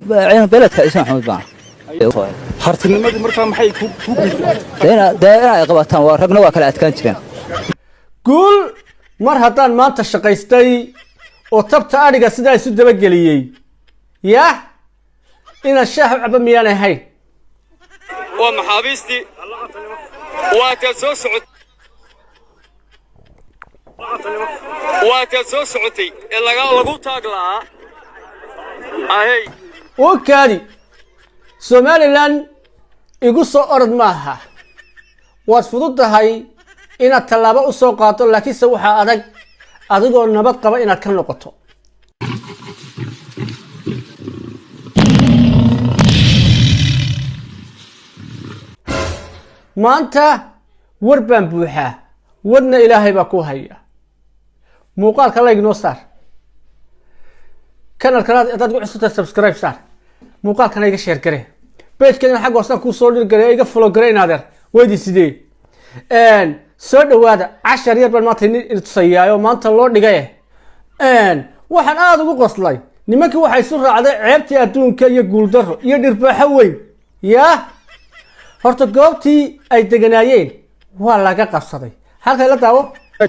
Ciidan beeleedka Ciise Maxamuud baan. Hartinimadii markaa maxay ku Dee inay qabataan waa ragna waa kala adkaan jireen. Guul mar haddaan maanta shaqaystay oo tabta adhiga sidaa isu dabageliyey, yah, inaad shaah u caba miyaan ahayn? Waa maxaabiistii, waa taad soo socot waa taad soo socotay ee laga lagu taag la'aa ahey. U kaadi, Somalilan igu soo orod maaha. Waad fududdahay inaad tallaabo u soo qaado, laakiinse waxaa adag adigoo nabad qaba inaad ka noqoto. Maanta war baan buuxaa, warna Ilaahay baa ku haya. Muuqaalka like noo saar, kanalkana haddaad ku cusubtahay subscribe saar, muuqaalkana iga share garee, page-kana xagga hoosaan kuu soo dhirgare, iga follow garee. Inaadeer weydi sidee? Soo dhawaada. Cashar yar baan maanta ini tusayaa oo maanta loo dhigay. Waxaan aada ugu qoslay nimankii waxay isu raacday ceebtii adduunka iyo guuldarro iyo dhirbaaxo weyn. Yaa horta goobtii ay deganaayeen waa laga qabsaday. Halkay la daawo.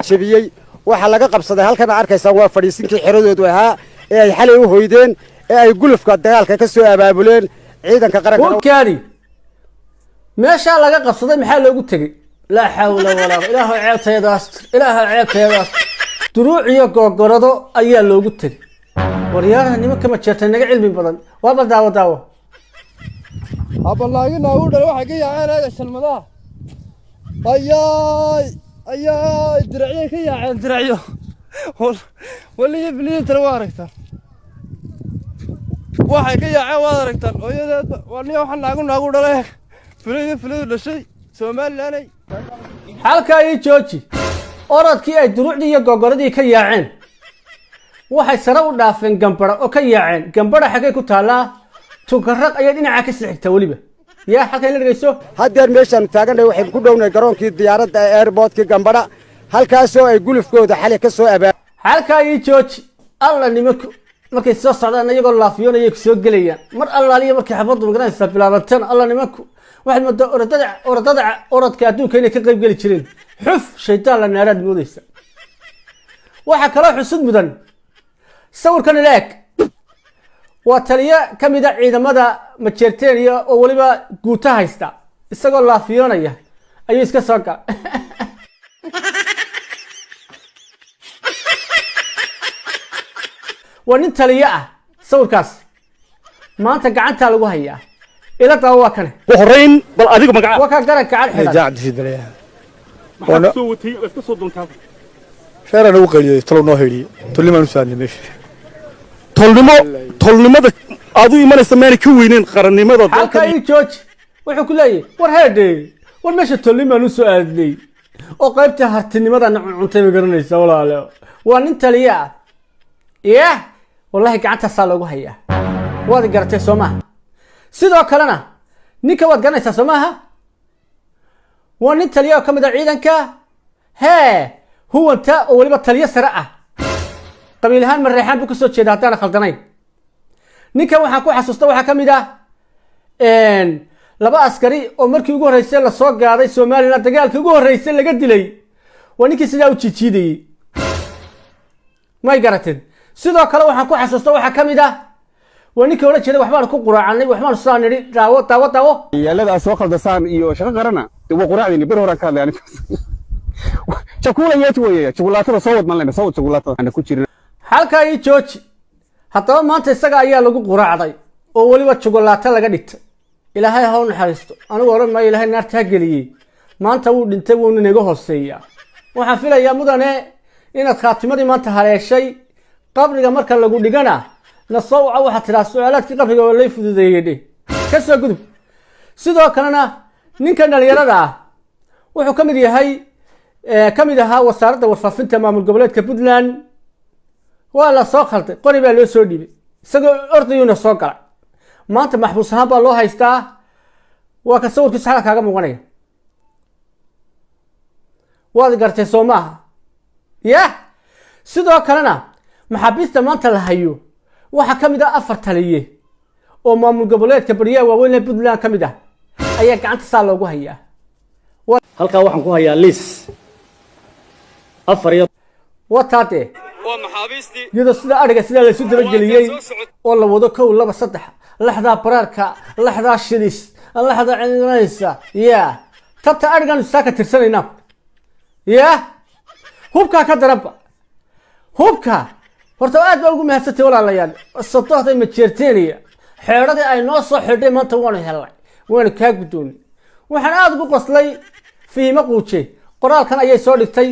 Jebiyey, waxaa laga qabsaday. Halkan arkaysaan waa fadhiisinkii xeradoodu ahaa ee ay xalay u hoydeen ee ay gulufka dagaalka ka soo abaabuleen ciidanka qaranka. Wakaadi, meeshaa laga qabsaday maxaa loogu tegey? Laa xawla walaa, Ilaahu ceebtaydaas, Ilaahu ceebtaydaas. Duruuc iyo googorado ayaa loogu tegey. Waryaaraha, nimanka ma jeertay naga cilmi badan waaba. Daawo, daawo. Abalaagina u dhalay, waxay ka yaaceen eega shalmadaha. Ayaay, ayaay, diracyay ka yaaceen, diracyo waliyo biliyintana waa aragtaan. Waxay ka yaaceen waad aragtaan. Hooyadeed waa niya, waxaa naagu naagu dhalay, fuliyo fulidu dhashay Somalilanay. Halkaa ii jooji. Orodkii ay duruucdii iyo googoradii ka yaaceen, waxay sare u dhaafeen Gambara oo ka yaaceen. Gambara xaggay ku taallaa? Tukaraq ayay dhinaca ka sii xigtaa weliba. Yaa halkan la dhegeyso. Haddeer meeshaanu taagannahay waxaynu ku dhownahay garoonkii diyaaradda ee airportkii Gambadha, halkaasoo ay gulufkooda xalay ka soo abaa Halkaa ii jooji. Alla, nimanku markay soo socdaan iyagoo laafiyoonayay ku soo gelayaan. Mar allaaliya markay xabaddu magaranaysaa bilaabantan, alla, nimanku waxaad moodaa orodada orodka adduunka inay ka qayb geli jireen. Xuf, shaydaan la naaraad moodaysa. Waxaa kaloo xusud mudan sawirkan ila eg. Waa taliyo ka mid a ciidamada Majeerteeniya oo weliba guuto haysta. Isagoo laafiyoonaya ayuu iska soo gal. Waa nin taliyo ah. Sawirkaas maanta gacantaa lagu hayaa. Ila daawo, waa kane. Horeyn bal adiga magaca? Waa kaa garan gacan xidhan. Cabdishiid Baleeyaha. Maxaad soo watay? Waa iska soo doontaa. Sheeraan ugu qaliyey, talow noo haydhiyey, tolnimaan u saarnay meesha. Tolnimo, tolnimada aad u imanaysa maanay ka weyneen qarannimada Halka dalka? Ii jooji. Wuxuu ku leeyahay, war heedhe, war meesha tolnin baan usoo aadnay oo qaybta hartinimadana cuncuntay. Ma garanaysa walaale? Waa nin taliya ah. Yah, wallahi gacantaasaa loogu hayaa. Waad garatay soo maaha? Sidoo kalena ninka waad garanaysaa soo maaha? Waa nin taliya oo ka mid ah ciidanka hee huwanta oo weliba taliyo sare ah. Qabiil ahaan Mareexaan buu kasoo jeeda haddaana khaldanayn. Ninkan waxaan ku xasuusta waxaa ka mid ah laba askari oo markii ugu horreysay lasoo gaaday Somaliland, dagaalkii ugu horreysay laga dilay. Waa ninkii sidaa u jiijiidayey, may garateen? Sidoo kale waxaan ku xasuusta waxaa ka mid ah waa ninkii odhan jiray waxbaanu ku quraacanay, waxbaanu sidaa nidhi. Daawo, daawo, daawo. Yaalada aad soo khaldasaan iyo shaqo qarana waa quraacdayni. Ber horaan ka hadlay aniga. Chakula yetu weeye, jukulaatada soo wad man lena, soo wad jukulaatada ana ku jirin. Halkaa ii jooji. Haddaba maanta isaga ayaa lagu quraacday oo weliba jukulaato laga dhigtay. Ilaahay ha u naxariisto. Anigu odhan maayo Ilaahay naarta ha geliyey. Maanta wuu dhintay, wuuna inaga hooseeyaa. Waxaan filayaa, mudane, inaad khaatimadii maanta haleeshay. Qabriga marka lagu dhigana na soo waca, waxaad tidhaa su-aalaadkii qabriga waa lay fududeeyey dheh. Ka soo gudub. Sidoo kalena ninkan dhalinyarada ah wuxuu ka mid yahay, ka mid ahaa wasaaradda warfaafinta maamul goboleedka Puntland. Waa la soo khalday, qori baa loo soo dhiibay, isagoo ordayuuna soo galay. Maanta maxbuus ahaan baa loo haystaa. Waa ka sawirkiisa xalka kaaga muuqanaya. Waad gartay soo maaha? Yah, sidoo kalena maxaabiista maanta la hayo waxaa ka mid ah afar taliye. Oo maamul goboleedka baryaha waaweyn ee Puntland ka mid ah ayaa gacanta saa loogu hayaa. Halkaa waxaan ku hayaa liis afar iyo Wataa dee. Waa maxaabiistii. Iyadoo sida adhiga sidaa laysu dabageliyey oo la wado, kow, laba, saddex, laxdaa baraarka, laxdaa shidis, laxda cinaysa ya tabta adhigaan isaa ka tirsanaynaa ya hubkaa ka daranba. Hubka horta aad baa ugu mahadsantay, walaalayaal. Sodohday majeerteeniya xeedhadii ay noo soo xidhay maanta waanu helnay, waanu kaa guddoonnay. Waxaan aada ugu qoslay Fiimo Quuje, qoraalkan ayay soo dhigtay,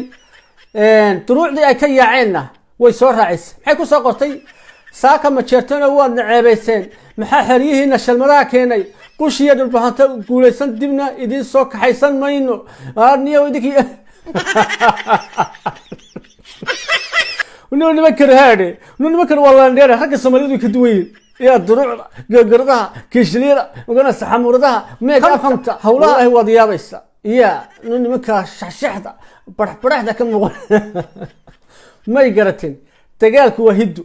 duruucdii ay ka yaaceenna way soo raacisay. Maxay ku soo qortay? "Saaka majeertano waadna ceebayseen. Maxaa xeryihiina shalmadaha keenay? Qushiya Dhulbahanta guulaysan, dibna idiin soo kaxaysan mayno." Niyo idinkii nu nimankan haadhe, nu nimankan waa landheere. Ragga Soomaalidu way ka duwan yihin yaa duruucda, googoradaha, kiishliyada, magana saxamuuradaha, meekamta hawlaha waad yaabaysa. Ya nu nimankaa shaxshaxda baraxbaraxda ka muuqan may garatin. Dagaalku waa hiddo,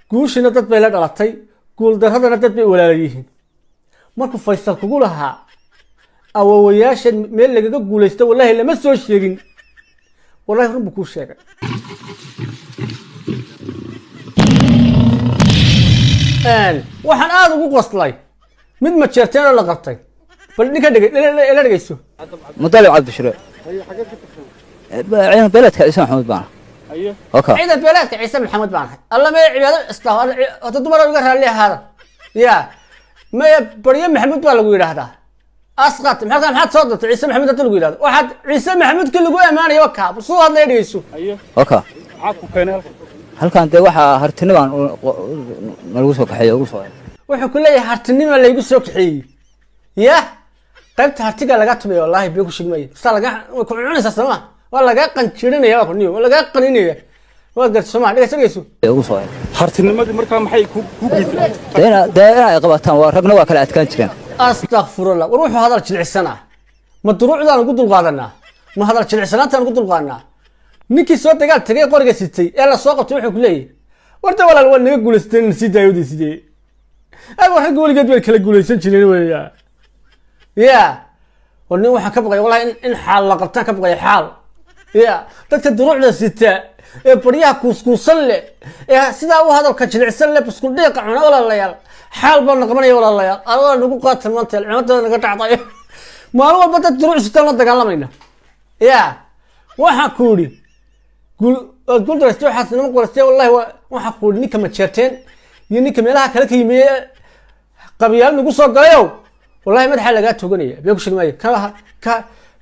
guushina dad bay la dhalatay, guuldaradana dad bay walaala yihiin. Markuu Faysal kugu lahaa awowayaashan meel lagaga guulaysto wallahi lama soo sheegin, wallahi run buu kuu sheegay. Waxaan aada ugu qoslay mid majeerteen oo la qabtay. Bal ninka dhege ila dhegeyso. Mudalib Cabdishire, ciidan beeleedka Ciise Maxamuud baana okay. Ciidan beeleedka Ciise Maxamed baan ahay. Alla maya, cibaado istaa horta dumar iga raalli ahaada. Ya maya, Baryo Maxamuud baa lagu yidhaahdaa. Asqat maxaa maxaad soo dirtay? Ciise Maxamuud hadda lagu yidhahdo, waxaad Ciise Maxamuudki lagu amaanaya wakaa. Bal suu hadlaya dhegeyso. Okay. Maxaa ku keenay halkan? Halkan dee waxaa hartinibaan nalagu soo kaxeeyo ugu soo. Wuxuu ku leeyahay hartinima laygu soo kaxeeyey. Ya qaybta hartiga laga tumaya, wallahi biyo ku shigmaya saa laga way ku cunaysaa sooma, waa lagaa qanjirinaya, waa kuniyo waa lagaa qaninaya, waa garta sooma. Dhegeyso, dhegeyso. Ugu soo. Hartinimadii markaa maxay ku geysatay? Dee ina ay qabataan waa ragna waa kala adkaan jireen. Astakfirullah. War wuxuu hadal jilicsanaa, ma duruucdaan ugu dulqaadanaa, ma hadal jilicsanaantaan ugu dulqaadanaa? Ninkii soo dagaal tagay, qoriga sitay ee la soo qabtay, wuxuu ku leeyahay warta walaal waa naga guulaysteen, sii daayodii sidee ay war ragga weligeed bay kala guulaysan jireen weya. Ya war nin waxaan ka baqaya wallahi in xaal la qabtaan ka baqaya xaal. Ya dadka duruucda sita ee baryaha kuuskuusan leh ee sidaa u hadalka jilicsan leh, buskudhiiqa cuna, walaalayaal, xaal baan qabanaya. Walaalayaal, alwaa nagu qaata maanta, cimadada naga dhacday. Maalin walba dad duruuc sitaan la dagaalamayna. Ya waxaan ku idhi guul waad guul daraystay, waxaad nama qorastay. Wallahi waxaan ku idhi ninka majeerteen iyo ninka meelaha kale ka yimi ee qabyaal nagu soo galayow, wallahi madaxa lagaa toganaya, bee ku sheegi maayo.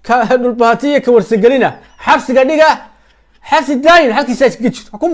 Ka Dhulbaatiya, ka Warsagelina, xabsiga dhiga, xabsi daayin halkiisa iskaga jirto. Ha ku